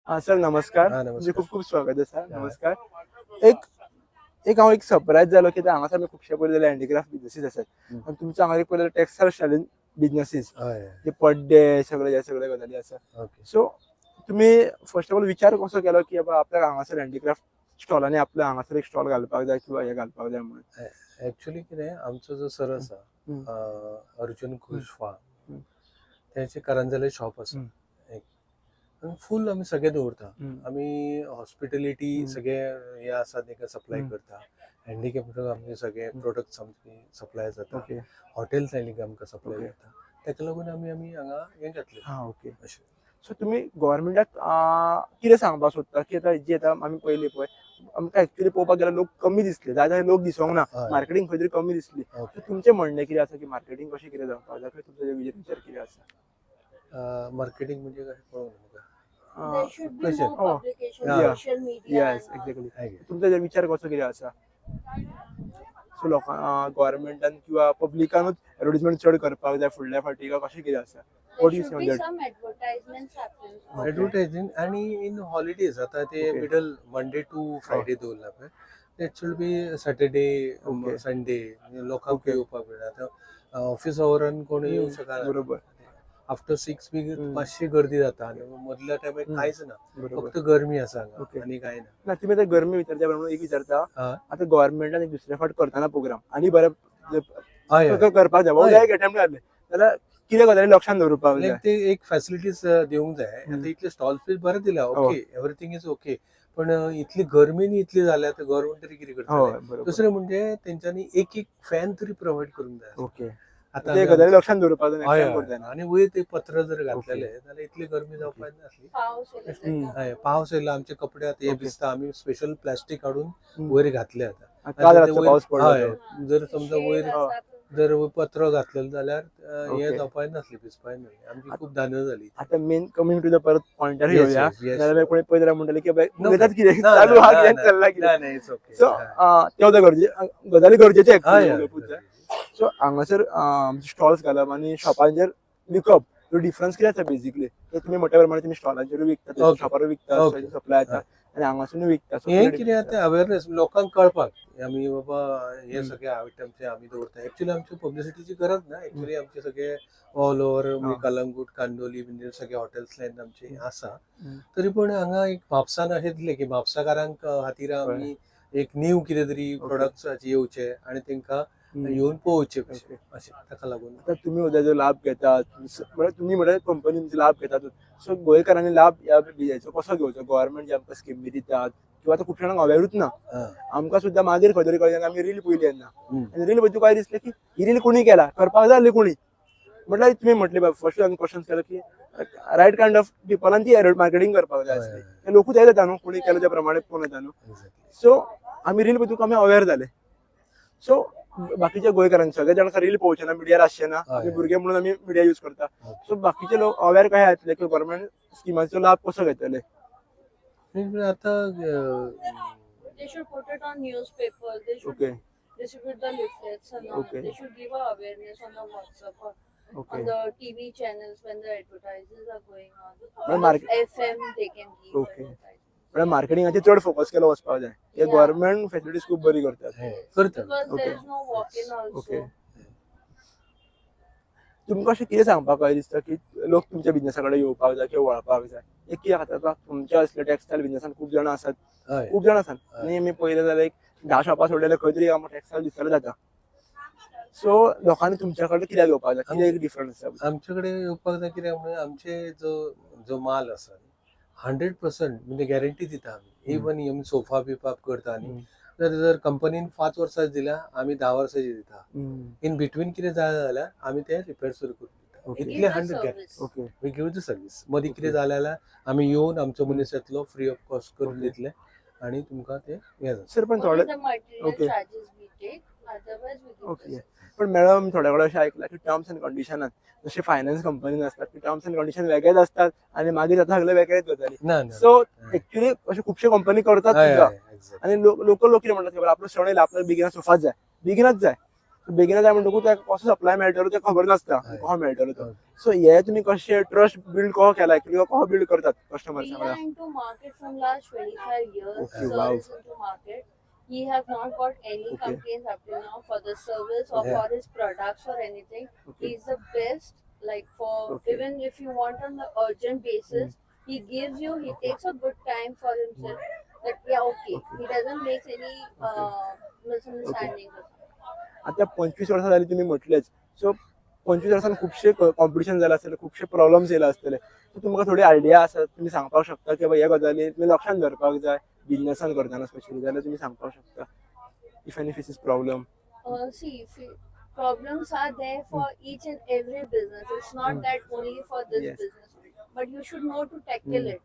हा सर, नमस्कार. हा, तुमचे नमस्कार. खूप खूप स्वागत आसा. नमस्कार. एक एक हांव एक सरप्रायज जालो की हांगासर आमी खुबशे पळयलेले हँडीक्राफ्ट बिजनेसीस आसात आनी तुमच्या हांगा एक पळयलेले टेक्सटायल स्टायलीन बिजनेसीस, जे पड्डे सगळे, हे सगळे गजाली आसा. सो तुमी फर्स्ट ऑफ ऑल विचार कसो केलो की बाबा आपल्याक हांगासर हँडीक्राफ्ट स्टॉलांनी आपल्या हांगासर एक स्टॉल घालपाक जाय किंवा हे घालपाक जाय म्हणून? ऍक्च्युली कितें, आमचो जो सर आसा, अर्जुन कुशवा, तेचे करंजले शॉप आसा. एक फूल आमी सगळे दवरता. आमी हॉस्पिटॅलिटी सगळे हे आसा, तांकां सप्लाय करता. हँडिकॅप्ट आमचे सगळे प्रोडक्ट्स आमचे सप्लाय जाता. हॉटेल सायडीक आमकां सप्लाय जाता. ताका लागून आमी हांगा हें घातलें अशें. सो तुमी गव्हर्मेंटाक कितें सांगपाक सोदता की आतां जी आतां आमी पयली पळय, आमकां एक्चुअली पळोवपाक गेल्यार लोक कमी दिसले, जाय जाय लोक दिसोंक ना. मार्केटींग खंय तरी कमी दिसली. सो तुमचें म्हणणें कितें आसा की मार्केटींग कशें कितें जावपाक जाय? तुमचो विचार कितें आसा? मार्केटींग म्हणजे कशें, कळूंक ना म्हाका. There should be Question. more publication, social media and all. तुमचो हेजेर विचार कसो कितें आसा? सो लोकां, गव्हर्मेंटान किंवा पब्लिकानूच एडवर्टीजमेंट चड करपाक जाय फुडल्या फावटी, काय कशें कितें आसा? There What do you should say on be that? some advertisements happening. Advertising आणि इन हॉलिडेज. आता ते मिडल मंडे टू फ्रायडे दवरला पळय, it should be Saturday, Sunday, लोकांक येवपाक मेळटा. आतां ऑफिस आवरान कोण येवंक शकना. आफ्टर 6 बी मातशी गर्दी जाता आनी मदल्या टायमार कांयच ना. फक्त गरमी आसा हांगा आनी कांय ना. ना, तुमी आतां गरमी विचारता म्हणून एक विचारता. आतां गव्हर्मेंटान एक दुसरे फावट करतना प्रोग्राम आनी बरें हय हय करपाक जाय, एक अटेम्प्ट जाले जाल्यार कितें गजाली लक्षान दवरपाक जाय? लायक ते एक फॅसिलिटीज दिवंक जाय. आतां इतले स्टॉल्स बी बरें दिल्या, ओके, एवरीथींग is okay, पण इतली गरमी न्ही इतली जाल्या, आतां गव्हर्मेंट तरी कितें करतलें? दुसरें म्हणजे तेंच्यांनी एक एक फॅन तरी प्रोवायड करूंक जाय. आतां ते आमी गजाली लक्षान दवरपाक जाय नेक्स्ट टायम करतना. आनी वयर ते पत्र जर घातलेले जाल्यार इतली गरमी जावपाक नासली. पावस येयलो जाता. हय, पावस येयलो, आमचे कपडे आतां हे भिजता. आमी स्पेशल प्लास्टीक हाडून वयर घातले आतां. काल रातचो पावस पडलो तो. जर समजा Shade वयर आसा तर. जर पत्र घातलेले जाल्यार हे जावपाक नासली, भिजपाक नासली, आमची खूब धान्य जाली. आतां मेन कमींग टू the परत पॉयंटार येवया. नाजाल्यार मागीर कोणी पळयत जाल्यार म्हणटले की बाय No. उलयतात कितें, ना, चालू ना, आहा ना, कितें, ना. चल्ला कितें. ना ना, it's okay. सो ते गरजे गजाली गरजेचे हय जाय. सो हांगासर स्टॉल्स घालप आनी शॉपांचेर विकप, डिफरन्स कितें आसा बेसिकली? तर तुमी मोठ्या प्रमाणात तुमी स्टॉलांचेरूय विकता, शॉपारूय विकता, सप्लाय येता आनी हांगासरूय विकता. So हे कितें कितें difference आसा? आतां अवेरनेस लोकांक कळपाक आमी बाबा हे सगळे आयटम्स आमी दवरता. एक्चुअली आमची पब्लिसिटीची गरज ना. एक्चुअली आमचे सगळे ऑल ओव्हर कलंगूट, कांदोली बिंदोली सगळे हॉटेल्स लायन आमचे आसा. तरी पण हांगा एक म्हापसान अशें दिसलें की म्हापसाकारांक खातीर आमी एक न्यू कितें तरी प्रोडक्ट्स येवचे आनी तांकां येवन पळोवचे कशें, अशें ताका लागून. आतां तुमी उद्या जो लाभ घेतात, म्हळ्यार तुमी म्हळ्यार कंपनी लाभ घेतात, सो गोंयकारांनी लाभ ह्या हेचो कसो घेवचो? गव्हर्मेंट जे आमकां स्किमी दितात किंवा आतां खूबशे जाणांक अवेरूच ना. आमकां सुद्दां मागीर खंय तरी कळ्ळें जेन्ना आमी रील पळयली तेन्ना. आनी रील पळय तुका दिसलें की ही रील कोणी केला, करपाक जाय आसली कोणी. म्हटल्यार तुमी म्हटली फर्स्ट आमी क्वेश्चन केलो की रायट कायंड ऑफ पिपलान ती मार्केटिंग करपाक जाय आसली. ते लोकूच येता न्हू, कोणी केलो त्या प्रमाणे पळोवन येता न्हू. सो आमी रील पळय तुका आमी अवेर जाले. सो बाकीच्या गोंयकारांक, सगळे जाण रील पळोवचे ना, मिडियार आसचे ना. आमी भुरगे म्हणून आमी मिडिया यूज करता. सो बाकीचे लोक अवेर कशे जातले की गव्हर्मेंट स्किमाचो लाभ कसो घेतले? म्हणजे आतां They should put it on newspapers. They should distribute the leaflets and all. They should give a awareness on the WhatsApp or on the TV channels when the advertisements are going on. म्हळ्यार market FM they can give advertisement. म्हळ्यार मार्केटिंगाचेर चड focus केलो वचपाक जाय. हे government facilities खूब बरी करतात. हे करता. Because there is no walk-in also. तुमकां अशें कितें सांगपाक कळें दिसता की लोक तुमच्या बिझनेसा कडेन येवपाक जाय किंवा वळपाक जाय? एक कितें आतां तुमच्या असल्या टेक्सटायल बिझनेसान खूब जाणां आसात. खूब जाणां आसात आनी आमी पळयलें जाल्यार एक 10 शॉपां सोडले जाल्यार खंय तरी आमकां टेक्सटायल दिसतलें जाता. सो लोकांनी तुमच्या कडेन कित्याक येवपाक जाय? कितें एक डिफरन्स आसा? आमचे कडेन येवपाक जाय कित्याक म्हणून आमचे जो जो माल आसा 100% म्हणजे गॅरंटी दिता आमी. इवन आमी सोफा बिफा करता न्ही, जर जर कंपनीन 5 वर्सां दिल्या, आमी 10 वर्सांची दिता. इन बिटवीन कितें जाय जाल्यार आमी ते रिपेर सुरू करून दिता. इतले Give the 100 service. We give the service. मदीं कितें जालें जाल्यार आमी येवन आमचो मनीस येतलो, फ्री ऑफ कॉस्ट करून दितले आनी तुमकां ते हें जातलें. सर, पण Only थोडे the material charges we take, otherwise we give the service. पण मॅडम, थोड्या कडेन अशें आयकलां की टर्म्स एंड कंडिशनान, जशे फायनान्स कंपनीन आसतात की टर्म्स एंड कंडिशन वेगळेच असतात आणि मागीर जाता सगळे वेगळेच गजाली. ना ना. सो एक्चुअली अशे खुबशे कंपनी करतात सुद्दां. हय आणि लोक लोक कितें म्हणटात खबर, आपलो सण येयला, आपल्याक बेगिना सोफाच जाय, बेगिनाच जाय. बेगीन जाय म्हणटकूच ताका कसो सप्लाय मेळटलो तें खबर नासता, कसो मेळटलो तो. हय. सो हे तुमी कशे ट्रस्ट बिल्ड कसो केला किंवा कसो बिल्ड करतात कस्टमर्स We वांगडा? are into market from last 25 years. Okay, Sir wow. is into market. He have not got any complaints up till now for the service or for his products or anything. Okay. He is the best. Like for even if you want on the urgent basis, he gives you. He takes a good time for himself. That yeah, okay. He doesn't make any misunderstandings or something. आता 25 वर्सां जाली तुमी म्हटलेच, so 25 वर्सान खुबशे competition जालां आसतलें, खुबशे problems येयला आसतले. सो तुमकां थोडी आयडिया आसा, तुमी सांगपाक शकता की बाबा ह्या गजाली तुमी लक्षान दवरपाक जाय बिजनसान करतना स्पेशली, जाल्यार तुमी सांगपाक शकता if any faces problem. See, if you, problems are there for each and every business. It's not that only for this business, but you should know to tackle it.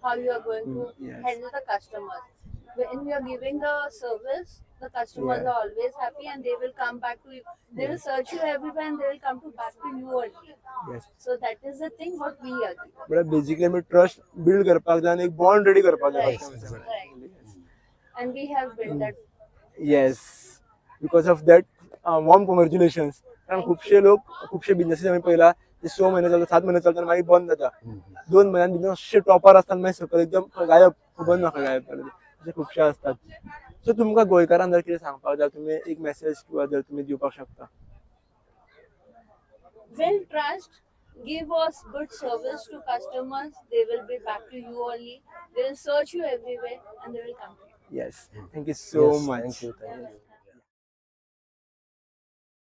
How you are going to handle the customers. When you are giving the service, the customers are always happy and they will come back to you. They will search you everywhere and they will come to back to you only. Yes. So that is the thing what we are doing. म्हळ्यार basically आमी trust build करपाक जाय आनी एक bond ready करपाक जाय customers वांगडा. Right. And we have built that. Yes, because of that warm congratulations, कारण खुबशे लोक, खुबशे बिजनेसीस आमी पळयला ते 6 म्हयने चलता, 7 म्हयने चलता आनी मागीर बंद जाता. 2 म्हयन्यान बिजनेस अशे टॉपार आसता आनी मागीर सकयल एकदम गायब, खबर नाका गायब जाले अशे खुबशे आसतात. सो तुमकां गोंयकारांक जर कितें सांगपाक जाय, तुमी एक मॅसेज किंवा जर तुमी दिवपाक शकता. Build trust, give us good service to customers, they will be back to you only. They will search you everywhere and they will come to you. Yes, thank you so much. Thank you, thank you.